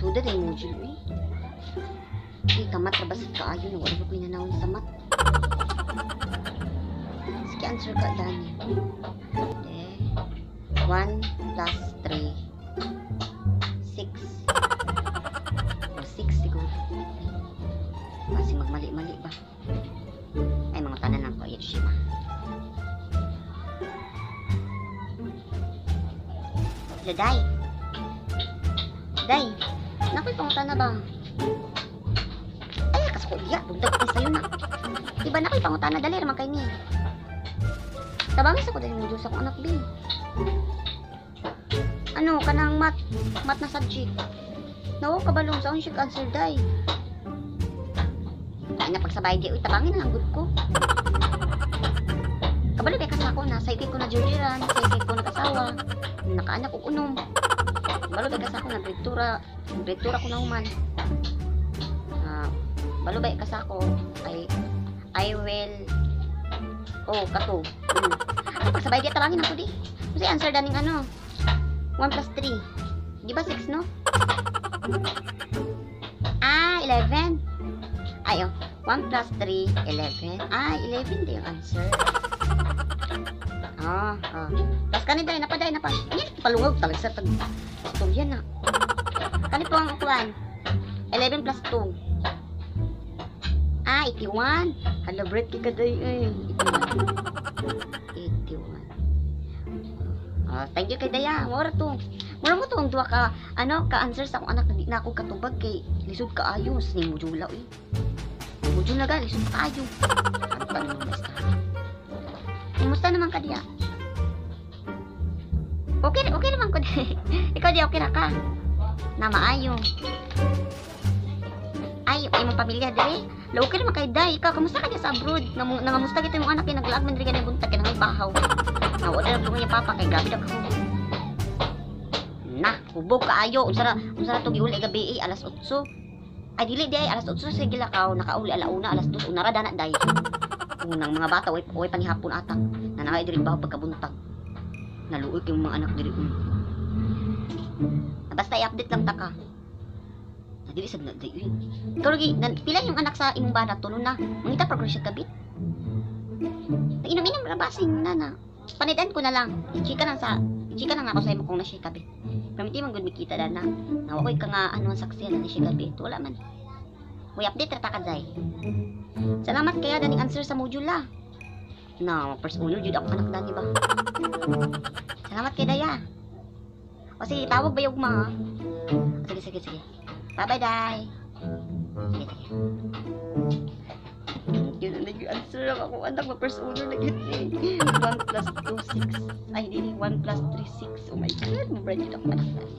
Lisuda day module eh. Ay, kamat ra basit kaayo na wala pa ko'y nanawon sa mat. Sige, answer ka, Dani. Eh, 1 plus 3, 6. O, 6 siguro. Kasi magmali-mali ba? Ay, mga tanan lang ko. Ayun siya ba? Hello, Day. Day, nakoy pangutana ba? Ay, kasuko iya. Buntag ko sa'yo na. Iba na ko'y pangutana. Dali, raman kay ni. Tabangis ako dahil mo Diyos akong anak, Bi. Ano, kanang mat, mat na subject. Nawa ka balong sa siya answer, day. Ay, napagsabay di, uy, tabangin na lang good ko. Kabalo kay kasako na, say ko na Georgian, say ko na kasawa, nakaanak og unom. Kabalo kay kasako na direktura, direktura ko na human. Ah, balo bay kasako ay I will oh kato. Ay, pagsabay di tabangin ako di. Kasi answer daning ano? 1 plus 3. Di ba 6, no? Ah, 11. Ay, oh. 1 plus 3, 11. Ah, 11 di yung answer. Ah, ah. Tapos kanin dahil, napa dahil, napa. Yan, palungog talaga sa tag. Istorya na. Kani po ang kuan? 11 plus 2. Ah, 81. Hala, break ka day eh. 81. 81. Ah, thank you kay Daya. Mura to. Mura mo to ang duha ka ano ka answer sa akong anak na di na ako katubag kay lisod kaayo ni mujula eh. Mujula ga lisod kaayo. Ano pa naman basta. Kumusta naman ka diya? Okay, okay naman ko di. Ikaw di okay ra ka? Na maayo. Ay, imong pamilya diri. La okay naman kay Day. Ikaw kamusta ka diya sa abroad? Nangamusta gito imong anak kay naglaag man diri kanang buntag kay nangay bahaw. Nga wala na niya papa kay grabe daw kahubog. Na, hubog kaayo. Unsa ra to giuli gabi eh, alas 8. Ay dili di ay alas 8 sa gilakaw, nakauli alauna, alas 2 una ra dana day. Unang mga bata way way panihapon atak. Na nangay diri bahaw pagkabuntag. Naluoy kay mga anak diri. Uy. Ah, basta i-update lang ta ka. Na dili sad na day uy. Ikaw lagi, pila yung anak sa imong bana tulo na. Mangita progress siya kabit. Inom-inom ra basing nana. Panidan ko na lang. I-chika lang ako sa imo kung na siya kabit. Pero hindi man gud mikita dana. Nawa ko'y ka nga ano ang saksi na ni siya gabi. Wala man. Uy, update ra ta ka zay. Salamat kaya daning answer sa module ah. Na, first honor jud ako anak dani ba. Salamat kay Daya. O sige, tawag ba yung mga? Sige, sige, sige. Bye-bye, Day. Sige, sige. Thank you na nag-answer ang ako anak ma first honor na gid eh. 1 plus 2, 6. Ay, hindi, 1 plus 3, 6. Oh my God, mabright yun ako anak dani.